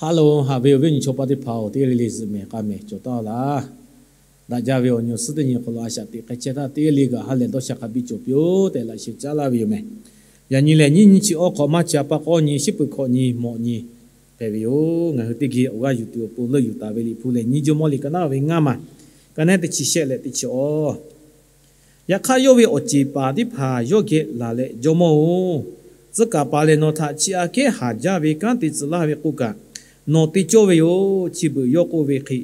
Hello, haꞈ ve awˬ viˉ awˬ nyi chaw paˆ teˇ hpaˍ-oˬ, teˇ g'aˇ le le zuhꞈ mehˍ k'a mehˍ cawˬ taˉ laˇ. Daꞈ jaˇ ve awˬ nyi awˬ suhˉ teˇ nyi hk'aw lo a shaꞈ teꞈ k'ai chehˇ htaˇ, teˇ g'aˇ le gaˬ ha lehˬ dawˇ sha hk'a biˇ cawˬ piˇ-oˆ tehꞈ laꞈ sheh caˉ laˇ ve yoˬ mehˍ. Yaꞈ nyi lehˬ, nyiˇ nyi chi awˇ hk'awꞈ maˇ chi a pa k'awˇ nyi, shiˉ peuˬ hkawꞈ nyi, mawꞈ nyi hpehꞈ ve yoˬ. Ngaˬ hui teˇ geh awˬ g'aˇ yuˬ tuˬ awˬ pon leuˆ yuˬ taˍ ve Liꞈ hpu lehˬ, nyiˇ Jawˇmawˇ liꞈ ka naˉ ve ngaˇ maˬ, ka naˉ teˇ chi shehˆ leh teˇ chi awˇ. Yaꞈ hk'aˇ, yawˇ ve awˬ ceˬ paˍ teˇ hpaˍ yawˇ geh laˬ leh, Jawˇmawˇ-oˬ, tcuh kaˍ paˍ lehˬ nawˬ htaꞈ chi aꞈ kehˉ haˍ jaˇ ve kanˉ te tcuh laˇ ve k'oˆ kaꞈ, nawˬ te cawˇ ve yoˬ. Chi beuꞈ yawˇ k'oˆ ve hk'e,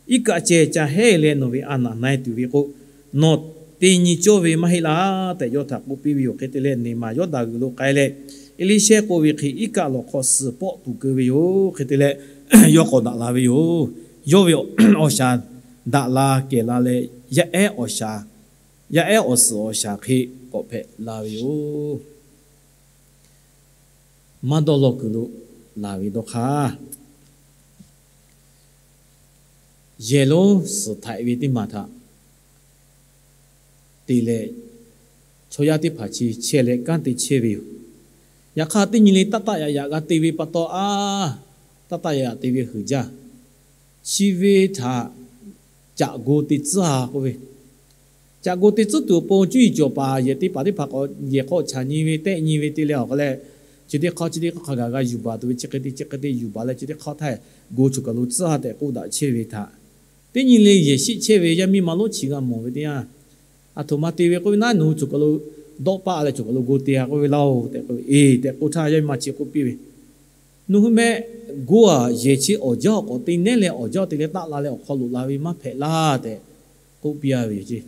iˉ kaˆ ceh ca hehˇ leh nawˬ ve a naˬ na-e tuˬ ve k'o, nawˬ te nyi cawˇ ve maˇ heˆ laˇ tehꞈ yawˇ htaꞈ k'oˆ piˇ ve yoˬ. Hk'e te leh, neˬ maˬ Yawˇdanˍ g'uiˬ lo k'ai leh, Eˇliˇshehˇ k'oˆ ve hk'e iˉ kaˆ lawˬ hk'aw suhˍ pawˆ tuˬ keu ve yoˬ. Hk'e te leh, yawˇ k'awꞈ daꞈ la ve yoˬ. Yawˇ ve awˬ shaˍ daꞈ la kehˬ la leh, yaˇ ehˉ awˬ shaˍ, yaˇ ehˉ awˬ suhˍ awˬ shaˍ hk'e k'awꞈ hpehꞈ la ve yoˬ. Maˇ dawˇ law kuiˬ lo laˬ ve dawˇ hk'aˇ, yehˬ lonˉ suhˍ htaiꞈ ve teˇ maˬ htaꞈ te leh, chaw yaˇ teˇ hpaˍ chi chehˇ leh kanˉ te chehˇ ve yoˬ. Yaꞈ hk'aˇ, teˇ nyi le taˇ taˆ yaꞈ yaꞈ g'a te ve pa taw a, taˇ taˆ yaꞈ yaꞈ te ve heuˬ jaˇ. Chi ve htaꞈ caꞈ go te tcuhˉ a k'oˆ ve, caꞈ go te tcuhˉ tuˬ awˬ pon cuˇ yiˍ cawˬ paˍ yehˬ te paˍ teˇ hpaˍ k'awꞈ yehˬ hk'aw chaꞈ nyi ve tehˆ nyi ve te leh awˬ hk'aw leh, chi teˇ hk'aˇ chi teˇ hk'aˇ hk'a gaˬ g'a yuˬ baˬ tuˬ ve, chi hk'e te chi hk'e te yuˬ baˬ leh, chi teˇ hk'aˇ htaˇ go choˬ kaˬ lo tcuhˉ a tehꞈ k'oˆ daꞈ chehˇ ve htaꞈ, teˇ nyi le yehˬ shiˆ chehˇ ve yaˇ miˇ ma lonˉ chi g'a mawˬ ve teˇ yanˇ, aˬ htoꞈ ma te ve k'oˆ ve, naˉ nawˬ hui choˬ kaˬ lo dawˆ paˆ leh choˬ kaˬ lo go te a k'oˆ ve laˇ-oˬ tehꞈ k'oˆ ve, eˬ tehꞈ k'oˆ htaˇ, yaˇ miˇ ma chi k'oˆ piˇ ve, Nawˬ hui meh, go aˬ yehˬ chi awˬ jaˇ k'awꞈ te nehˉ leh awˬ jaˇ te leh taˆ la leh awˬ hk'aw loꞈ la ve maˇ hpehꞈ laˇ tehꞈ k'oˆ piˇ a ve yoˬ ceˇ.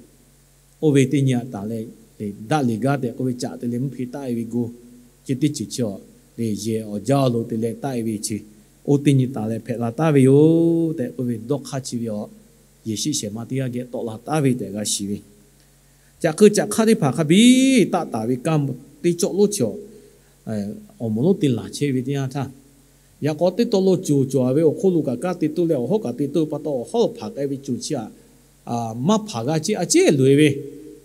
Oˇ ve teˇ nyi aꞈ taˍ leh, daˆ liꞈ gaˇ tehꞈ k'oˆ ve caꞈ te leh mvuhˇ hpe taˆ e ve go, chi teˇ ceuˬ chi a, yehˬ awˬ jaˇ lo te leh taˆ e ve chi, oˇ teˇ nyi taˍ leh hpehꞈ la taˍ ve yoˬ tehꞈ k'oˆ ve dawˇ hk'aˇ chi ve a, yehˬ shiˆ shehˍ ma teˇ g'aˇ geh tawˆ la taˍ ve tehꞈ g'a shiˍ ve. Caꞈ hk'eu caꞈ hk'aˇ teˇ hpaˍ hk'a biˇ taˆ taˍ ve kanˇ teˇ cawˆ lonˉ chi a, awˬ moˍ lonˉ te laˬ chehˇ ve teˇ yanˇ htaˇ, yaꞈ k'aw teˇ taw lo coˬ cawˬ ve awˬ hk'oˆ lo kaꞈ kanˉ te toˇ leh awˬ hawˉ kaꞈ te toˇ pa taw, awˬ hawˉ lo hpanˍ k'ai ve coˬ chi aꞈ, maˇ hpanˍ g'a ceˇ, a ceˉ loꞈ-e ve,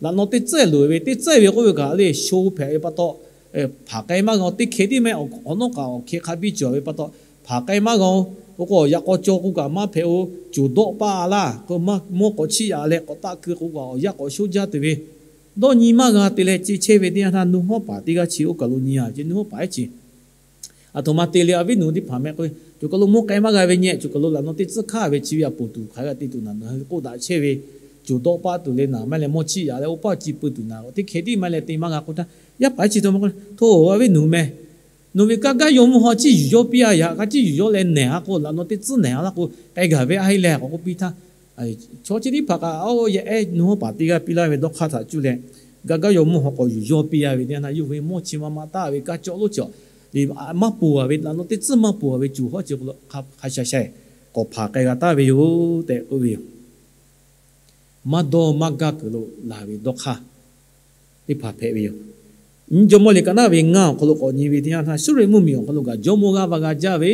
laꞈ naw teˇ tcuhˉ loꞈ-e ve, teˇ tcuhˉ ve k'oˆ ve kaꞈ le sho hpehꞈ ve pa taw, hpanˍ k'ai maˇ g'a-o. Teˇ hkeh tiˉ meh awˬ nawˉ kaꞈ awˬ hkeh hk'a biˇ cawˬ ve pa taw, hpanˍ k'ai maˇ g'a-o. K'o k'o, yaꞈ k'aw caw k'o kaꞈ maˇ hpehꞈ-o. Coˬ dawˆ paˆ laˇ k'o, mawˇ k'awꞈ chiˇ yaꞈ leh k'awꞈ taˆ keu k'o kaꞈ awˬ yaˇ k'awꞈ shoˉ jaˇ tuˬ ve, dawˇ nyi maˇ g'a te leh ce chehˇ ve teˇ yanˇ htaˇ, nuˇ hawˉ paˍ teˇ g'aˇ chi oˇ kaˬ lo nyi a ce, nuˇ hawˉ paˍ ehˉ chi aˬ htoꞈ ma te le, a viˉ nuˬ teˇ hpaˍ meh k'o, choˬ kaˬ lo mawˇ k'ai maˇ g'a ve nyeh, choˬ kaˬ lo laꞈ naw teˇ tcuhˉ hkanˉ ve chi ve aꞈ poˬ tuˬ hk'aˬ g'a te tuˬ naˬ, nawˬ hui k'oˆ daꞈ chehˇ ve, coˬ dawˆ paˆ tuˬ le naˬ maˇ leh mawˇ chiˇ yaꞈ leh oˇ paˆ ci peu tuˬ naˬ, teˇ hkeh tiˉ maˇ leh te maˇ g'a k'o htaˇ, yaˇ paˍ ehˉ chi htaꞈ ma k'oˆ, Hto, a viˉ nuˬ meh, nawˬ ve kanˇ gaˇ yaw mvuhˇ haw ciˇ yuˬ yawˇ piˇ a, yaꞈ hk'aˇ ciˇ yuˬ yawˇ leh nehˬ a k'o, laꞈ naw teˇ tcuhˉ nehˬ a laˇ k'o, k'ai gaˬ ve a heˆ leh k'awꞈ k'oˆ piˇ htaˇ, chaw chi teˇ hpaˍ kaꞈ a yaˇ ehˉ nuˇ hawˉ paˍ teˇ g'aˇ piˇ laˇ ve dawˇ hk'aˇ htaꞈ cuˇ leh, gaˇ gaˇ yaw mvuhˇ haw k'awꞈ yuˬ yawˇ piˇ a ve teˇ yanˇ htaˇ, yawˇ hui mawˇ chi ma ma taˍ ve kanˇ cawˆ lonˉ chi a, maˇ poˬ a ve, laꞈ naw teˇ tcuhˉ maˇ poˬ a ve coˬ hawˉ chi hk'aw lo hk'a sha sha k'awꞈ hpanˍ k'ai g'a taˍ ve yoˬ tehꞈ k'oˆ ve yoˬ. Maˇ dawˇ maˇ gaˇ kuiˬ lo laˬ ve dawˇ hk'aˇ teˇ hpaˍ hpehꞈ ve yoˬ. Nyiˇ Jawˇmawˇ liꞈ ka naˉ ve ngaˇ awˬ hk'aw lo k'awꞈ nyi ve teˇ yanˇ htaˇ, Suˇriˆ mvuhˇmiˬ awˬ hk'aw lo kaꞈ jawˇmawˇ g'aˇ va g'a jaˇ ve,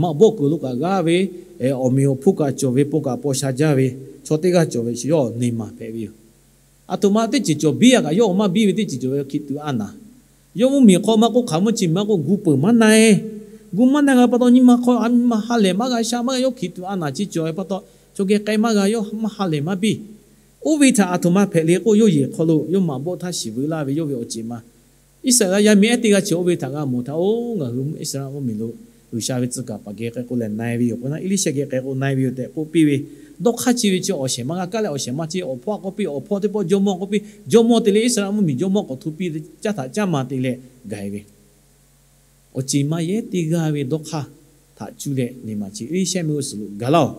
maꞈ bawˆ kuiˬ lo kaꞈ g'aˇ ve, awˬ meꞈ awˬ hponˇ kaꞈ cawˬ ve, paw kaꞈ paw sha jaˇ ve, chaw teˇ g'aˇ cawˬ ve chi yawˇ neˬ maˬ hpehꞈ ve yoˬ. Aˬ htoꞈ ma teˇ ceuˬ cawˬ biˇ a kaꞈ yawˇ maˇ biˇ ve teˇ ceuˬ cawˬ ve hkiˬ tuꞈ a naˍ. Yawˇ mvuhˇmiˬ hk'aw maˇ k'oˆ, hk'aˬ mvuhˇ chi maˇ k'oˆ, gu peuˬ maˇ na-e. Gu maˇ na g'a pa taw, nyi ma hk'aw a nyi ma ha lehˬ maˇ g'a sha, maˇ g'a yawˇ hkiˬ tuꞈ a naˍ chi cawˬ ve pa taw, chaw geh k'ai maˇ g'a, yawˇ maˇ ha lehˬ maˇ biˇ. Oˇ ve htaꞈ aˬ htoꞈ ma hpehꞈ le k'o, yawˇ yehˬ hk'aw lo yawˇ maꞈ bawˆ htaˇ shiˍ veu laˇ ve yawˇ ve awˬ ceˬ ma Iˉsaˍreˍlaˆ yaˇ miˇ ehˉ teˇ g'aˇ chi oˇ ve htaꞈ g'a mawˬ htaˇ, oˬ, ngaˬ hui Iˉsaˍreˍlaˆ mvuhˇmiˬ lo G'uiˬsha ve tcuh kaˍ paˍ geh k'ai k'o lehˬ na-e ve yoˬ k'o, Eˇliˇshehˇ geh k'ai k'o na-e ve yoˬ tehꞈ k'oˆ piˇ ve, dawˇ hk'aˇ chi ve chi awˬ shehˍ ma g'a kaˇ leh awˬ shehˍ ma chi awˬ hpawˇ k'oˆ piˇ, awˬ hpawˇ teˇ pawˆ jawˇmawˇ k'oˆ piˇ, jawˇmawˇ te leh Iˉsaˍreˍlaˆ mvuhˇmiˬ jawˇmawˇ k'awꞈ hto piˇ ve caˇ htaꞈ caˇ ma te leh gaˬ-e ve awˬ ceˬ ma yehˉ teˇ g'aˇ ve dawˇ hk'aˇ htaꞈ cuˇ leh neˬ maˬ chi Eˇliˇshehˇ mehˆ g'uˇ suhˍ lo gaˬ laˇ-oˬ.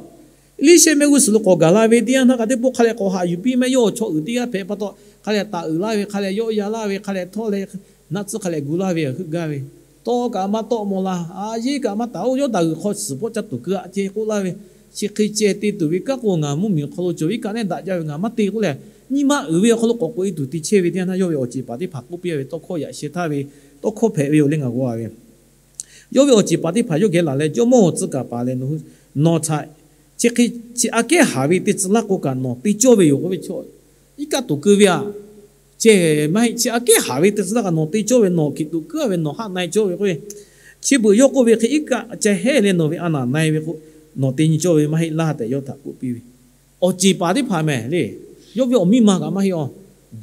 Eˇliˇshehˇ mehˆ g'uˇ suhˍ lo k'awꞈ gaˬ la ve teˇ yanˇ htaˇ kaꞈ teˇ pawˆ hk'a leh k'awꞈ haꞈ yuˬ piˇ meh, yawˇ awˬ chaw uiˍ teˇ g'aˇ hpehꞈ pa taw, hk'a leh taˍ uiˍ laˇ ve, hk'a leh yawˆ yan laˇ ve, hk'a leh htawˇ leh naˆ tcuhˇ hk'a leh gu laˇ ve heuˆ gaˇ ve, tawˇ kaꞈ maˇ tawˆ mawˬ la, a yeˉ kaꞈ maˇ taˍ, oˇ Yawˇdanˍ g'uiˬ hk'aw suhˍ pawˆ caˇ tuˬ keu a ce k'oˆ laˇ ve, chi hk'e ceh te tuˬ ve kanˉ k'o, ngaˬ mvuhˇmiˬ awˬ hk'aw lo cawˬ ve iˉ kaˆ nehˉ daꞈ jaˇ ve, ngaˬ maˇ te k'oˆ leh, nyi ma uiˍ ve awˬ hk'aw lo k'awꞈ k'oꞈ e tuˬ te chehˇ ve teˇ yanˇ htaˇ, yawˇ ve awˬ ceˬ paˍ teˇ hpaˍ k'oˆ piˇ ve tawˇ hkawˇ yaꞈ sheh htaˇ ve tawˇ hkawˇ hpehꞈ ve yoˬ leh ngaˬ g'aw ve Yawˇ ve awˬ ceˬ paˍ teˇ hpaˍ yawˇ geh laˬ leh, Jawˇmawˇ-oˬ, tcuh kaˍ paˍ lehˬ nawˬ hui, nawˬ htaꞈ chi hk'e chi aꞈ kehˉ haˍ ve te tcuh laˇ k'o kaꞈ nawˬ te cawˇ ve yoˬ k'oˆ ve chaw, iˉ kaˆ toˍ keu ve aꞈ, ceh maˇ heˆ, chi aꞈ kehˉ haˍ ve te tcuh laˇ kaꞈ nawˬ te cawˇ ve, nawˬ hkiˬ tuꞈ keu a ve, nawˬ haˆ na-e cawˇ ve k'oˆ ve, Chi beuꞈ yawˇ k'oˆ ve hk'e, iˉ kaˆ ca hehˉ leh nawˬ ve a naˍ na-e ve k'o, nawˬ te nyi cawˇ ve maˇ heˆ laˇ tehꞈ yawˇ htaꞈ k'oˆ piˇ ve. Awˬ ceˬ paˍ teˇ hpaˍ mehˍ le. Yawˇ ve awˬ miˇ ma kaꞈ maˇ heˆ awˬ,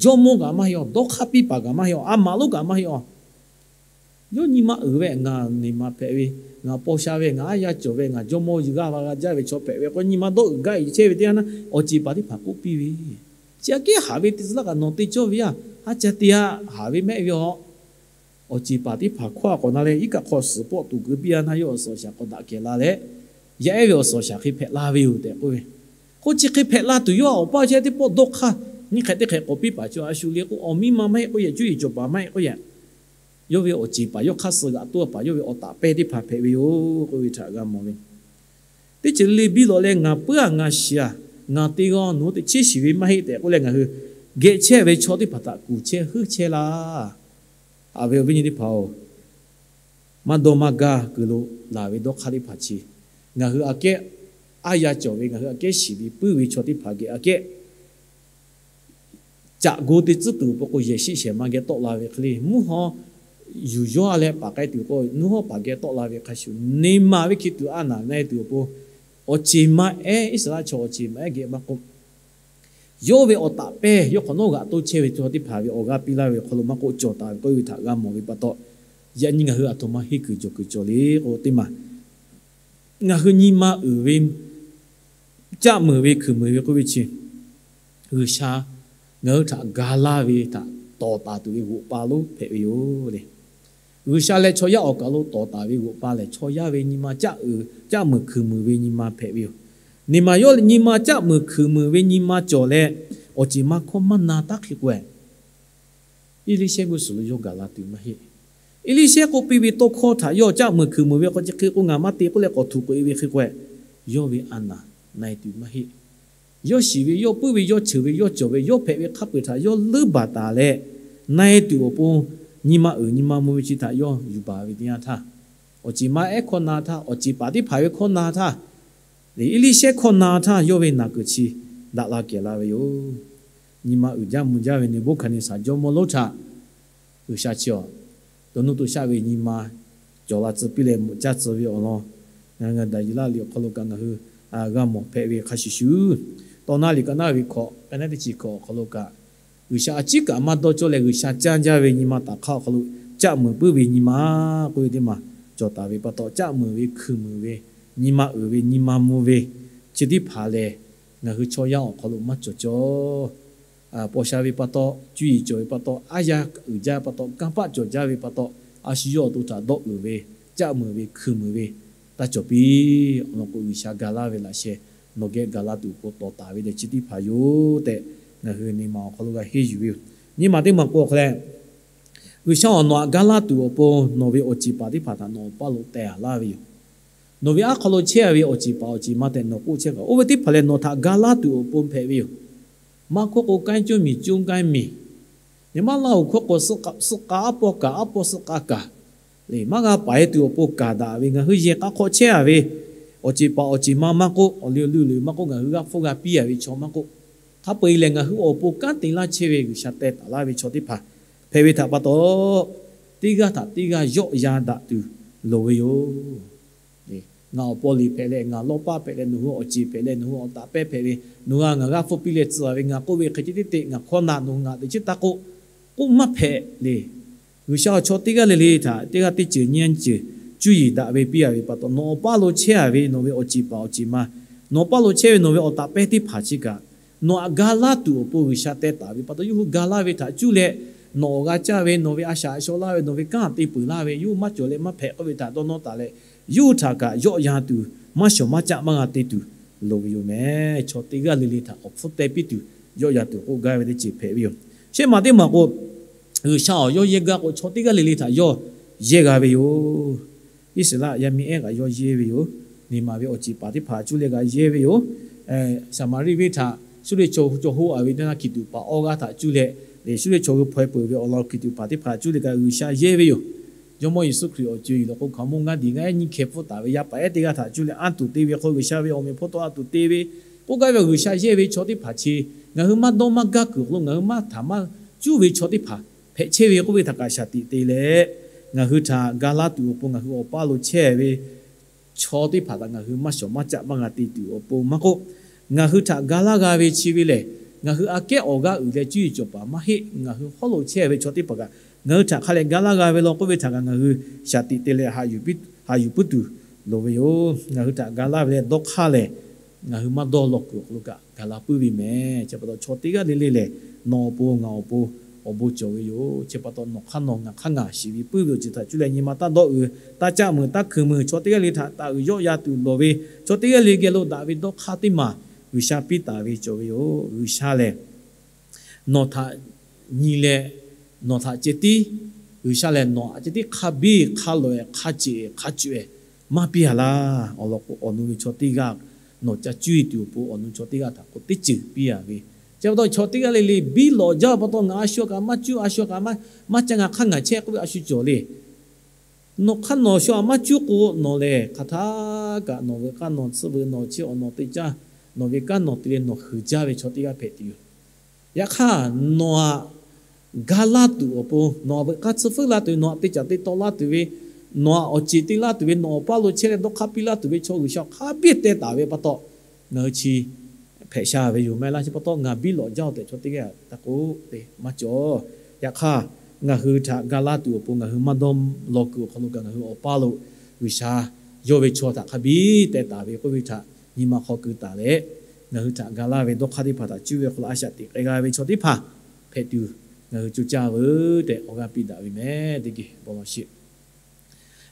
jawˇmawˇ kaꞈ maˇ heˆ awˬ, dawˇ hk'aˇ piˇ paˍ kaꞈ maˇ heˆ awˬ, a maˍ lonˉ kaꞈ maˇ heˆ awˬ. Yawˇ nyi ma uiˍ ve, ngaˬ neˬ ma hpehꞈ ve, ngaˬ paw sha ve, ngaˬ aˉ yaˇ cawˬ ve, ngaˬ jawˇmawˇ g'aˇ va g'a jaˇ ve chaw hpehꞈ ve k'o, nyi ma dawˇ uiˍ gaˇ iˍ chehˇ ve teˇ yanˇ, awˬ ceˬ paˍ teˇ hpaˍ k'oˆ piˇ ve, chi aꞈ kehˉ haˍ ve te tcuh laˇ kaꞈ nawˬ te cawˇ ve yaˇ, aˉ ca te yaˇ haˍ ve mehˆ ve awˬ. Awˬ ceˬ paˍ teˇ hpaˍ hkawˇ a k'awꞈ na leh, iˉ kaˆ hk'aw suhˍ pawˆ tuˬ keu piˇ a naˇ, yawˇ awˬ suhˍ awˬ shaˍ k'awꞈ daꞈ kehˬ la leh, yaˇ ehˉ ve awˬ suhˍ awˬ shaˍ hk'e hpehꞈ la ve yoˬ tehꞈ k'oˆ ve. K'o chi hk'e hpehꞈ la tuˬ yawˇ awˬ paˇ awˬ chehˇ teˇ pawˆ dawˇ hk'aˇ, nyiˇ hk'ehꞈ teˇ hk'ehꞈ k'awꞈ piˇ paˍ chaw a shu le k'o, awˬ miˇ ma maˇ heˆ k'oˆ yehˬ, cuˇ yiˍ cawˬ paˍ maˇ heˆ k'oˆ yehˬ, yawˇ ve awˬ ceˬ paˍ yawˇ hk'aˇ suh g'aꞈ toˆ paˍ, yawˇ ve awˬ taˍ pehˇ teˇ hpaˍ hpehꞈ ve yoˬ k'oˆ ve htaꞈ g'a mawˬ ve. Teˇ ceuˬ le le biˇ lawꞈ leh, ngaˬ puiˉ a, ngaˬ shiˍ a, ngaˬ te g'aw, nawˬ hui teꞈ chiˉ shiˍ ve maˇ heˆ tehꞈ k'oˆ leh, ngaˬ hui geh chehˇ ve chaw teˇ hpaˍ htaꞈ kuˬ chehˇ heuˆ chehˇ laˇ. Haꞈ ve awˬ viˉ nyi teˇ hpaˍ-oˬ, maˇ dawˇ maˇ gaˇ kuiˬ lo laˬ ve dawˇ hk'aˇ teˇ hpaˍ chi, ngaˬ hui aꞈ kehˉ aˉ yaˇ cawˬ ve, ngaˬ hui aꞈ kehˉ shiˍ ve puiˉ ve chaw teˇ hpaˍ geh aꞈ kehˉ caꞈ go te tcuhˉ tuˬ awˬ pon k'o, yehˬ shiˆ shehˍ ma geh tawˆ la ve hk'e le, mvuhˇ haw yuˬ yawˇ a leh paˍ k'ai tuˬ k'o, mvuhˇ haw paˍ geh tawˆ la ve hk'a shuˍ, neˬ ma ve hk'e tuˬ a naˍ na-e tuˬ awˬ pon, awˬ ceˬ ma ehˉ, Iˉsaˍreˍlaˆ chaw awˬ ceˬ ma ehˉ geh maˇ k'oˆ, yawˇ ve awˬ taˍ pehˇ yawˇ hk'awꞈ nawˉ g'aꞈ toˆ chehˇ ve chaw teˇ hpaˍ ve awˬ g'aˇ piˇ laˇ ve awˬ hk'aw lo maˇ k'oˆ, cawˬ taˍ ve k'oˆ ve htaꞈ g'a mawˬ ve pa taw, yaꞈ nyi ngaˬ hui aˬ htoꞈ ma henˇ kuiˬ cawˬ kuiˬ cawˬ le k'o, teˇ maˬ ngaˬ hui nyi ma uiˍ ve, caˆ muiˬ ve hkuiˬ muiˬ ve k'oˆ ve chi, G'uiˬsha ngaˬ hui htaꞈ ga laˇ ve htaꞈ tawˍ taˍ tuˬ ve g'oꞈ pa lonˉ hpehꞈ ve yoˬ le. G'uiˬsha leh chaw yaˇ awˬ kaˬ lo tawˍ taˍ ve g'oꞈ pa lehˬ, chaw yaˇ ve nyi ma caˆ uiˍ, caˆ muiˬ hkuiˬ muiˬ ve nyi ma hpehꞈ ve yoˬ. Neˬ maˬ yawˇ nyi ma caˆ muiˬ hkuiˬ muiˬ ve nyi ma cawˬ leh, awˬ ceˬ ma hkawˇ maˇ na taˉ hk'e k'o, Eˇliˇshehˇ g'uˇ suhˍ lo yawˇ gaˬ la tuˬ maˇ heˆ. Eˇliˇshehˇ k'oˆ piˇ ve tawˇ hkawˇ htaꞈ yawˇ caˆ muiˬ hkuiˬ muiˬ ve k'o, chi hk'e k'o ngaˬ maˇ te k'oˆ leh k'awꞈ htuꞈ k'oꞈ e ve hk'e k'o, yawˇ ve a naˍ na-e tuˬ maˇ heˆ. Yawˇ shiˍ ve, yawˇ puiˉ ve, yawˇ cheuˬ ve, yawˇ cawˬ ve, yawˇ hpehꞈ ve hk'a peu-eˬ htaꞈ yawˇ leuˉ baˬ taˍ leh, na-e tuˬ awˬ pon nyi ma uiˍ nyi ma mvuh ve chi htaꞈ yawˇ yuˬ baˬ ve teˇ yanˇ htaˇ, awˬ ceˬ ma ehˉ hkawˇ na htaˇ, awˬ ceˬ paˍ teˇ hpaˍ ve hkawˇ na htaˇ, Eˇliˇshehˇ hkawˇ na htaˇ yawˇ ve naˬ kuiˬ chi daꞈ la kehˬ la ve yoˬ. Nyi ma uiˍ jaˇ mvuh jaˇ ve Neˍbuˆhkaˍneˍsaˍ jawˇmawˇ lonˉ htaꞈ G'uiˬsha chi awˬ, to nuˇ to shaˆ ve nyi ma cawˬ la tcuh piˇ leh mvuhꞈ caˇ tcuh ve awˬ lawn, ngaˬ hui Daˍyeˍlaˆ liꞈ awˬ hk'aw lo kaꞈ ngaˬ hui g'a mawˬ hpehꞈ ve hk'a shuˍ shuˍ, tawˇ naˉ liꞈ ka naˉ ve hkawꞈ, ka naˉ teˇ chi hkawꞈ awˬ hk'aw lo kaꞈ, G'uiˬsha a ciˉ kaꞈ maˇ dawˇ cawˇ leh G'uiˬsha caˇ jaˇ ve nyi ma taˍ hk'aˇ awˬ hk'aw lo caˆ muiˬ puiˉ ve nyi ma k'oˆ ve teˇ maˬ cawˬ taˍ ve pa taw, caˆ muiˬ ve hkuiˬ muiˬ ve, nyi ma uiˍ ve, nyi ma mvuh ve, chi teˇ hpaˍ lehˬ, ngaˬ hui chaw yaˇ awˬ hk'aw lo maˇ cawˬ cawˇ. Paw sha ve pa taw, cuˇ yiˍ cawˬ ve pa taw, aˉ yaˇ uiˍ jaˇ ve pa taw, kanˇ paˆ cawˬ jaˇ ve pa taw, a shu yawˇ awˬ to htaꞈ dawˇ uiˍ ve, caˆ muiˬ ve, hkuiˬ muiˬ ve, taˇ cawˬ piˇ. Awˬ lawn k'o, G'uiˬsha ga laˇ ve laꞈ sheh nawˬ geh gaˬ la tuˬ awˬ pon tawˍ taˍ ve lehˬ chi teˇ hpaˍ yoˬ tehꞈ, ngaˬ hui neˬ maˬ awˬ hk'aw lo g'a henˇ yuˬ ve yoˬ. Nyi ma teˇ maˬ k'o awˬ hk'aw leh, G'uiˬsha awˬ nawˬ htaꞈ ga laˇ tuˬ awˬ pon nawˬ ve awˬ ceˬ paˍ teˇ hpaˍ htaꞈ nawˬ awˬ paˇ lo teh a laˇ ve yoˬ. Nawˬ ve aˉ hk'aw lo chehˇ a ve awˬ ceˬ paˍ awˬ ceˬ ma tehꞈ nawˬ k'oˆ chehˇ kaꞈ, oˇ ve teˇ hpaˍ lehˬ nawˬ htaꞈ ga laˇ tuˬ awˬ pon hpehꞈ ve yoˬ. Maˇ hkawˇ k'o, kanˉ coˇ miˬ coˇ kanˉ miˬ, neˬ maˇ laˇ oˬ hkawˇ k'o, suhˆ k'aˆ pawˆ kaˍ, aˉ pawˆ suhˆ k'aˆ kaˍ, lehˬ maˇ g'a paˍ e tuˬ awˬ pon kaˍ daꞈ ve, ngaˬ hui yehˬ k'a hk'aw chehˇ a ve awˬ ceˬ paˍ awˬ ceˬ ma maˇ k'oˆ, awˬ liˇ awˬ liˇ maˇ k'oˆ, ngaˬ hui g'aˇ hpfuhˇ g'a piˇ a ve chaw maˇ k'oˆ, hk'a peu-eˬ lehˬ ngaˬ hui awˬ pon kanˉ te laˇ chehˇ ve G'uiˬsha teh taˍ laˇ ve chaw teˇ hpaˍ hpehꞈ ve htaꞈ pa taw, teˇ g'aˇ htaꞈ teˇ g'aˇ yawˆ yan daꞈ tuˬ loˍ ve yoˬ. Ngaˬ awˬ paw liꞈ hpehꞈ leh, ngaˬ lawˇ paˇ hpehꞈ leh, nawˬ hui awˬ ceˬ hpehꞈ leh, nawˬ hui awˬ taˍ pehˇ hpehꞈ ve, nawˬ hui ngaˬ g'aˇ hpfuhˇ piˇ leh tcuh a ve, ngaˬ k'oˆ ve hk'e ce teˇ teꞈ ngaˬ hkawˇ na, nawˬ hui ngaˬ teꞈ chiˉ taˇ k'oˆ, k'oˆ maˇ hpehꞈ le. G'uiˬsha awˬ chaw teˇ g'aˇ le le htaꞈ teˇ g'aˇ teˇ ceuˬ nyi ceuˬ cuˇ yiˍ daꞈ ve piˇ a ve pa taw, nawˬ awˬ paˇ lo chehˇ a ve nawˬ ve awˬ ceˬ paˍ awˬ ceˬ ma, nawˬ awˬ paˇ lo chehˇ ve nawˬ ve awˬ taˍ pehˇ teˇ hpaˍ chi kaꞈ, nawˬ htaꞈ ga laˇ tuˬ awˬ pon G'uiˬsha teh taˍ ve pa taw, yawˇ hui ga laˇ ve htaꞈ cuˇ leh, nawˬ awˬ g'a caˇ ve, nawˬ ve a shaꞈ a shaw laˇ ve, nawˬ ve kanˉ te peuˬ laˇ ve, yawˇ hui maˇ cawˬ leh maˇ hpehꞈ k'oˆ ve htaꞈ dawˇ nawˇ taˍ leh, yawˇ hui htaꞈ kaꞈ yawˆ yan tuˬ, maˇ shawˍ maˇ caˆ maˇ g'a te tuˬ loˍ ve yoˬ mehˍ. Chaw teˇ g'aˇ le le htaꞈ awˬ hpfuhˇ teh piˇ tuˬ, yawˆ yan tuˬ k'oˆ gaˇ ve teˇ ceuˬ hpehꞈ ve yoˬ. Shehˆ maˬ teˇ maˬ k'o, G'uiˬsha awˬ yawˇ yehˇ gaˇ k'o, chaw teˇ g'aˇ le le htaꞈ yawˇ yehˇ g'a ve yoˬ. Iˉsaˍreˍlaˆ yaˇ miˇ ehˉ kaꞈ yawˇ yehˇ ve yoˬ. Neˬ maˬ ve awˬ ceˬ paˍ teˇ hpaˍ cuˇ leh kaꞈ yehˇ ve yoˬ. Saˍmaˍriˆ venˇ htaꞈ Suˇriˆ chaw hu cawˬ hoˆ a ve teˇ naˇ hkiˬ tuꞈ paˍ awˇ g'aˇ htaꞈ cuˇ leh, lehˬ Suˇriˆ chaw hui hpaw e peuˬ ve awˬ lawn hkiˬ tuꞈ paˍ teˇ hpaˍ cuˇ leh kaꞈ G'uiˬsha yehˇ ve yoˬ. Jawˇmawˇ Yeˍsuˆ Hkriꞈ awˬ co-e yuˬ lawˬ k'o, hkaoˍmonˇ ngaˇ diˍ ngaˇ ehˉ nyiˇ hkeh pfuhˇ taˍ ve yaˇ paˍ ehˉ teˇ g'aˇ htaꞈ cuˇ leh anˇ tuˬ te ve hk'aw, G'uiˬsha ve awˬ meꞈ hpawˇ tawˆ a tuˬ te ve k'oˆ gaˇ ve, G'uiˬsha yehˇ ve chaw teˇ hpaˍ chi ngaˬ hui maˇ dawˇ maˇ gaˇ kuiˬ awˬ hk'aw lo ngaˬ hui maˇ htaꞈ maˇ cuˇ ve chaw teˇ hpaˍ hpehꞈ chehˇ ve k'oˆ ve htaꞈ kaꞈ shaˍ tiꞈ te leh, ngaˬ hui htaꞈ ga laˇ tuˬ awˬ pon ngaˬ hui awˬ paˇ lo chehˇ ve chaw teˇ hpaˍ htaꞈ ngaˬ hui maˇ shawˍ maˇ caˆ maˇ g'a te tuˬ awˬ pon maˇ k'oˆ, ngaˬ hui htaꞈ ga laˇ g'a ve chi ve lehˬ, ngaˬ hui aꞈ kehˉ awˬ g'aˇ uiˍ leh cuˇ yiˍ cawˬ paˍ maˇ heˆ. Ngaˬ hui hawˉ lo chehˇ ve chaw teˇ hpaˍ kaꞈ ngaˬ hui htaꞈ hk'a leh ga laˇ g'a ve law k'oˆ ve htaꞈ kaꞈ ngaˬ hui shaˍ tiꞈ te leh haꞈ yuˬ puiˉ tuˬ loˍ ve yoˬ. Ngaˬ hui htaꞈ ga laˇ ve leh dawˇ hk'aˇ lehˬ, ngaˬ hui maˇ dawˇ law kuiˬ awˬ hk'aw lo kaꞈ ga laˇ puiˉ ve mehˍ. Chi pa taw chaw teˇ g'aˇ le le lehˬ, nawˬ awˬ pon ngaˬ awˬ pon awˬ bon cawˬ ve yoˬ. Chi pa taw nawˬ hk'aˇ nawˬ ngaˬ hk'aˇ ngaˬ shiˍ ve puiˉ ve awˬ ceuˬ htaꞈ cuˇ leh nyi ma taˇ dawˇ uiˍ, taˇ caˆ meuˍ taˇ hkuiˍ meuˍ, chaw teˇ g'aˇ le htaꞈ taˍ uiˍ yawˆ yan tuˬ lawˬ ve, chaw teˇ g'aˇ le geh lo daꞈ ve dawˇ hk'aˇ teˇ maˬ G'uiˬsha piˇ taˍ ve cawˬ ve yoˬ. G'uiˬsha lehˬ, nawˬ htaꞈ nyi leh nawˬ htaꞈ ceh tiˉ, G'uiˬsha lehˬ nawˬ htaꞈ ceh tiˉ hk'a biˇ hk'a loꞈ-eh hk'a ceꞈ-eh hk'a cuꞈ-eh maˇ piˇ a laˇ. Awˬ lawn k'o, awˬ nu ve chaw teˇ g'aˇ nawˬ ca cuˇ e tuˬ awˬ pon awˬ nu chaw teˇ g'aˇ htaꞈ k'o teˇ ceuˬ piˇ a ve. Chi pa taw chaw teˇ g'aˇ le le biˇ lawꞈ jaˇ pa taw, ngaˬ a shu kaꞈ maˇ cuˇ, a shu kaꞈ maˇ caˇ, ngaˬ hk'aˇ ngaˬ chehˇ k'oˆ ve a shu cawˬ le. Nawˬ hk'aˇ nawˬ shu a maˇ cuˇ k'o, nawˬ lehˬ hk'aˬ htaˇ kaꞈ nawˬ ve k'aˇ nawˬ tsuhˇ veuꞈ nawˬ chi awˬ nawˬ te caˇ, nawˬ ve kanˉ nawˬ te leh nawˬ huiˍ jaˇ ve chaw teˇ g'aˇ hpehꞈ tuˬ yoˬ. Yaꞈ hk'aˇ, nawˬ aꞈ ga laˇ tuˬ awˬ pon, nawˬ aꞈ veuꞈ k'aˇ tsuhˇ feuˉ laˇ tuˬ ve, nawˬ aꞈ te caˍ te taw laˇ tuˬ ve, nawˬ aꞈ awˬ ceˬ te laˇ tuˬ ve, nawˬ awˬ paˇ lo chehˇ leh dawˇ hk'aˇ piˇ laˇ tuˬ ve chaw G'uiˬsha hk'a biˇ teh taˍ ve pa taw, ngaˬ hui chi hpehꞈ sha ve yoˬ mehˍ laˇ. Chi pa taw ngaˬ biˇ lawꞈ jaˇ-oˬ tehꞈ chaw teˇ g'aˇ taˇ k'oˆ te maˇ cawˬ. Yaꞈ hk'aˇ, ngaˬ hui htaꞈ ga laˇ tuˬ awˬ pon ngaˬ hui maˇ dawˇ law kuiˬ awˬ hk'aw lo kaꞈ ngaˬ hui awˬ paˇ lo G'uiˬsha yawˇ ve chaw htaꞈ hk'a biˇ teh taˍ ve k'oˆ ve htaꞈ nyi ma hk'aw keu taˍ leh, ngaˬ hui htaꞈ ga laˇ ve dawˇ hk'aˇ teˇ hpaˍ htaꞈ cuˇ ve hk'aw lo a shaꞈ teꞈ k'ai g'a ve chaw teˇ hpaˍ hpehꞈ tuˬ ngaˬ hui coˇ caˇ veuˬ tehꞈ awˬ g'aˇ piˇ daꞈ ve mehˍ. Teˇ geh bon lawˬ sheˍ.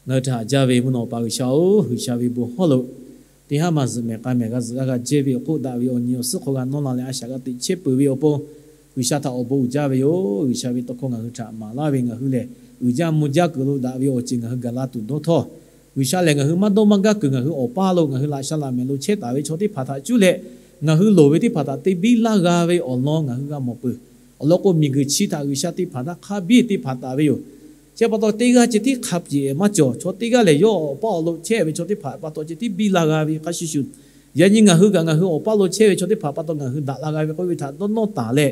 Ngaˬ hui htaꞈ haꞈ jaˇ ve mvuhˇ naw Awˬ pa G'uiˬsha-oˬ, G'uiˬsha ve bon hawˉ lo teˇ haˉ maˬ zuhꞈ mehˍ k'a mehˍ g'a zuhꞈ g'a g'a jehˇ ve awˬ hk'oˆ daꞈ ve awˬ nyi awˬ suhˉ hk'aw g'a nawˇ la leh a shaꞈ g'a teꞈ chehˇ peuˬ ve awˬ pon, G'uiˬsha htaꞈ awˬ bon uiˍ jaˇ ve yoˬ. G'uiˬsha ve tawˇ hkawˇ ngaˬ hui htaꞈ maˍ laˇ ve ngaˬ hui lehˬ, uiˍ jaˇ mvuh jaˇ kuiˬ lo daꞈ ve awˬ ceuˬ ngaˬ hui gaˬ la tuˬ dawˇ htawˇ, G'uiˬsha lehˬ ngaˬ hui maˇ dawˇ maˇ gaˇ kuiˬ ngaˬ hui awˬ paˇ lo ngaˬ hui laꞈ sha laꞈ mehˍ lo chehˇ taˍ ve chaw teˇ hpaˍ htaꞈ cuˇ leh, ngaˬ hui loˍ ve teˇ hpaˍ htaꞈ te biˇ laˇ g'a ve awˬ lawn ngaˬ hui g'a mawˬ peuˬ. Awˬ lawn k'o, miˬguiˬ chi htaꞈ G'uiˬsha teˇ hpaˍ htaꞈ hk'a biˇ teˇ hpaˍ taˍ ve yoˬ. Chi pa taw teˇ g'aˇ ceh tiˉ hk'a pyeˬ maˇ cawˬ. Chaw teˇ g'aˇ lehˬ yawˇ awˬ paˇ awˬ lo chehˇ ve chaw teˇ hpaˍ pa taw ceh tiˉ biˇ laˇ g'a ve hk'a shuˍ shuˍ, yaꞈ nyi ngaˬ hui kaꞈ ngaˬ hui awˬ paˇ lo chehˇ ve chaw teˇ hpaˍ pa taw ngaˬ hui daꞈ la g'a ve k'oˆ ve htaꞈ dawˇ nawˇ taˍ leh,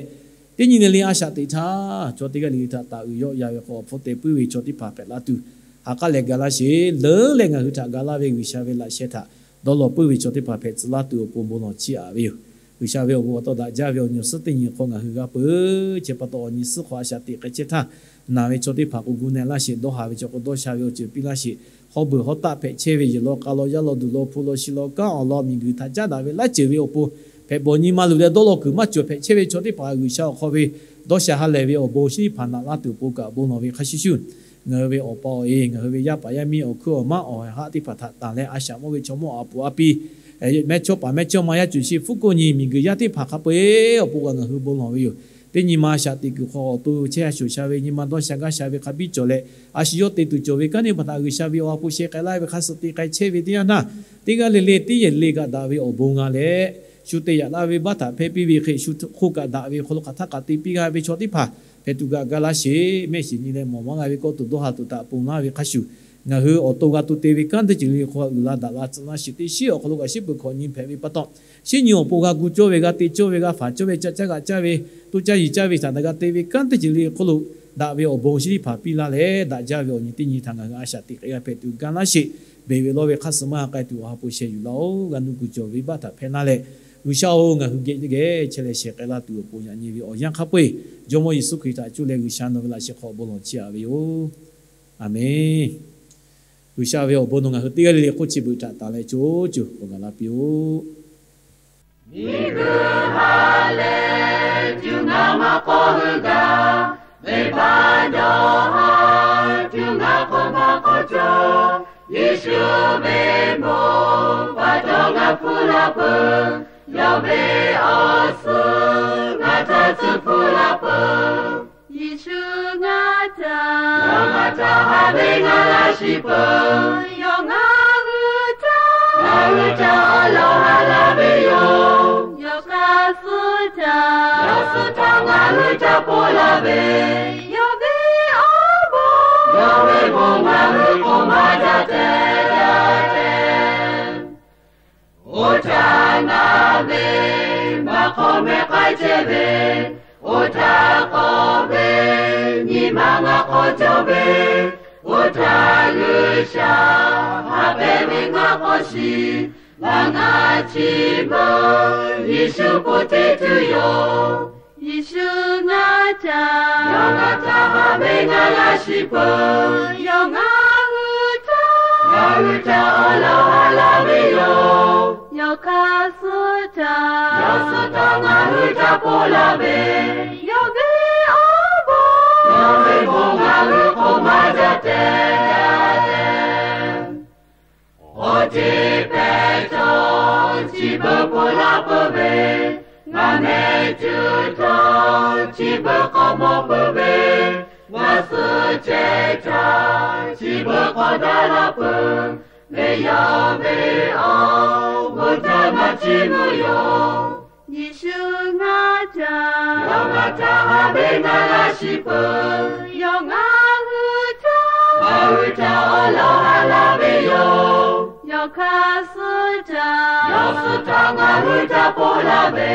teˇ nyi le le a shaꞈ teꞈ htaˇ, chaw teˇ g'aˇ le le htaꞈ taˍ uiˍ yawˆ yan ve k'o, awˬ hpfuhˇ te puiˉ ve chaw teˇ hpaˍ hpehꞈ la tuˬ, ha k'aˉ leh ga laˇ sheˍ. Leuˉ leh ngaˬ hui htaꞈ ga laˇ ve G'uiˬsha ve laꞈ sheh htaꞈ dawˇ law puiˉ ve chaw teˇ hpaˍ hpehꞈ tcuh laˇ tuˬ awˬ pon bon lawˬ chiˇ aꞈ ve yoˬ. G'uiˬsha ve awˬ bon awˬ taw daꞈ jaˇ ve awˬ nyi awˬ suhˉ teˇ nyi hk'aw ngaˬ hui g'a peuˬ. Chi pa taw awˬ nyi suhˉ hk'aw a shaꞈ teꞈ k'ai chehˇ htaˇ, naˬ ve chaw teˇ hpaˍ k'o gu na laˇ sheˍ, dawˇ haˍ ve chaw k'o dawˇ sha ve awˬ ceuˬ piˇ laˇ sheˍ, hawˉ beuˬ hawˉ taˆ hpehꞈ chehˇ ve yehˬ law k'a law yaˇ law duˬ law hpu law shi law kanˉ awˬ lawn miˬguiˬ htaꞈ caˉ daꞈ ve laiˉ ceuˬ ve awˬ pon, hpehꞈ bawˬ nyi ma luˬ leh dawˇ law kuiˬ maˇ cawˬ hpehꞈ chehˇ ve chaw teˇ hpaˍ G'uiˬsha awˬ hk'aw ve dawˇ sha ha lehˬ ve awˬ bon chi teˇ hpaˍ naꞈ laˇ tuˬ awˬ pon kaꞈ bon lawˬ ve hk'a shuˍ shuˍ, ngaˬ hui ve awˬ pa awˬ e, ngaˬ hui ve yaˇ paˍ yaˇ miˇ awˬ hkuiˉ awˬ maˉ awˬ haꞈ teˇ hpaˍ htaꞈ tanˬ leh a shaꞈ mawˇ ve chaw mawˇ a puˍ a pi, mehˇchawˇ paˍ mehˇchawˇma yaˇ cuˬ shi hpfuhˇ k'oˆ nyi miˬguiˬ yaˇ teˇ hpaˍ hk'a peu-eˬ awˬ pon kaꞈ ngaˬ hui bon lawˬ ve yoˬ. Teˇ nyi ma a shaꞈ teꞈ kuiˬ hk'aw awˬ to chehˇ a shoˍ sha ve nyi ma dawˇ sha gaˇ sha ve hk'a biˇ cawˬ leh, a shu yawˇ te tuˬ cawˬ ve kanˉ teˇ hpaˍ htaꞈ G'uiˬsha ve awˬ ha hpu sheh k'ai laˇ ve hk'a suh te k'ai chehˇ ve teˇ yanˇ htaˇ, teˇ g'aˇ le le teˇ yehˬ le kaꞈ daꞈ ve awˬ bon g'a leh, shu te yaꞈ laˇ ve baˆ htaꞈ hpehˇ piˇ ve hk'e shu hk'oˆ kaꞈ daꞈ ve awˬ hk'aw lo hk'aˬ htaˇ kaꞈ te piˇ g'a ve chaw teˇ hpaˍ hpehꞈ tuˬ kaꞈ ga laˇ sheˍ. Mehˆ shiˍ nyi leh mawˬ maˇ g'a ve kawˇ tuˬ dawˇ ha tuˬ htaꞈ ponˬ laˇ ve hk'a shuˍ, ngaˬ hui awˬ to g'a to te ve kanˉ teˇ ceuˬ le hk'aw g'a uiˍ la daꞈ la tcuh laˇ sheˍ. Teˇ shinˉ awˬ hk'aw lo kaꞈ shinˉ peuˬ hkawꞈ nyi hpehꞈ ve pa taw, shinˉ nyi awˬ pon g'a gu cawˇ ve, g'a te cawˇ ve, g'a faˍ cawˇ ve, ca caˇ g'aꞈ caˇ ve, toˇ caˇ yiˍ caˇ ve htaꞈ g'a te ve kanˉ teˇ ceuˬ le hk'oˆ lo daꞈ ve awˬ bon chi teˇ hpaˍ piˇ laˇ leh, daꞈ jaˇ ve awˬ nyi teˇ nyi htaꞈ ngaˬ hui a shaꞈ teꞈ k'ai g'a hpehꞈ tuˬ ga laˇ sheˍ. Beˬ ve lawˇ ve hk'a suh maˇ k'ai tuˬ awˬ ha hpu sheh yuˬ laˇ-oˆ. G'a nu kuˬ cawˬ ve baˆ htaꞈ hpehˇ laˇ leh, G'uiˬsha-oˬ, ngaˬ hui geh geh chehˇ leh shehˍ k'ai laˇ tuˬ awˬ pon yaꞈ nyi ve awˬ yanˇ hk'a peu-eˬ Jawˇmawˇ Yeˍsuˆ Hkriꞈ htaꞈ cuˇ leh G'uiˬsha nawˬ ve laꞈ sheh hk'aw bon lawˬ chiˇ aꞈ ve yoˬ. Aˬmenˍ. G'uiˬsha ve awˬ bon nawˬ ngaˬ hui teˇ g'aˇ le le hk'oˆ chi beuꞈ htaꞈ tanˬ leh co co k'awꞈ gaˬ la piˇ-oˆ. Miˬguiˬ ha lehˬ tuˬ ngaˬ maˇ k'awꞈ hui gaˬ, venˇbaˆ dawˇ ha tuˬ ngaˬ k'awꞈ maˇ k'awꞈ cawˬ. Yeˍsuˆ ve bon pa taw ngaˬ hpfuhˇ la peuˬ, yawˇ ve awˬ suhˍ ngaˬ htaꞈ tcuh hpfuhˇ la peuˬ. Yeˍsuˆ ngaˬ htaꞈ, ngaˬ htaꞈ ha ve ngaˬ laˇ shiˍ peuˬ. Yawˇ ngaˬ hui htaꞈ, ngaˬ hui htaꞈ awˬ lawn ha laˇ ve yoˬ. Yawˇ hk'a suh htaꞈ, yawˇ suh htaꞈ ngaˬ hui htaꞈ ponˬ laˇ ve, yawˇ ve awˬ bon, yawˇ ve bon ngaˬ hui k'oˆ maˇ jaˇ tehꞈ jaˇ tehꞈ. Oˇ htaˇ ngaˬ ve maˇ hk'awꞈ meh k'ai chehˇ ve, oˇ htaˇ k'awꞈ ve nyi ma ngaˬ k'awꞈ cawˬ ve, Oˇ htaˇ G'uiˬsha ha pehˍ ve ngaˬ k'awꞈ shiˍ, ngaˬ ngaˬ chi beuꞈ Yeˍsuˆ k'oˆ teˇ tuˬ yoˬ. Yeˍsuˆ ngaˬ htaꞈ, yawˇ ngaˬ htaꞈ ha ve ngaˬ g'a shiˍ peuˬ. Yawˇ ngaˬ hui htaꞈ, ngaˬ hui htaꞈ awˬ lawn ha laˇ ve yoˬ. Yawˇ hk'aˇ suh htaˇ, yawˇ suh htaˇ ngaˬ hui htaꞈ ponˬ laˇ ve, yawˇ ve awˬ bon, yawˇ ve bon ngaˬ hui k'awꞈ maˇ jaˇ tehꞈ tehꞈ. Awˬ ceˬ pehˍ chaw chi beuꞈ ponˬ laˇ peuˬ ve, ngaˬ mehˍ cuˇ htaˇ chi beuꞈ k'awꞈ mawˬ peuˬ ve, ngaˬ suh chehˇ htaˇ chi beuꞈ k'awꞈ daꞈ laˇ peuˬ ve, yawˇ ve awˬ bon htaꞈ ngaˬ chiˇ mvuh yoˬ. Yeˍsuˆ ngaˬ htaꞈ, yawˇ ngaˬ htaꞈ ha ve ngaˬ g'a shiˍ peuˬ. Yawˇ ngaˬ hui htaꞈ, ngaˬ hui htaꞈ awˬ lawn ha laˇ ve yoˬ. Yawˇ hk'aˇ suh htaˇ, yawˇ suh htaˇ ngaˬ hui htaꞈ ponˬ laˇ ve,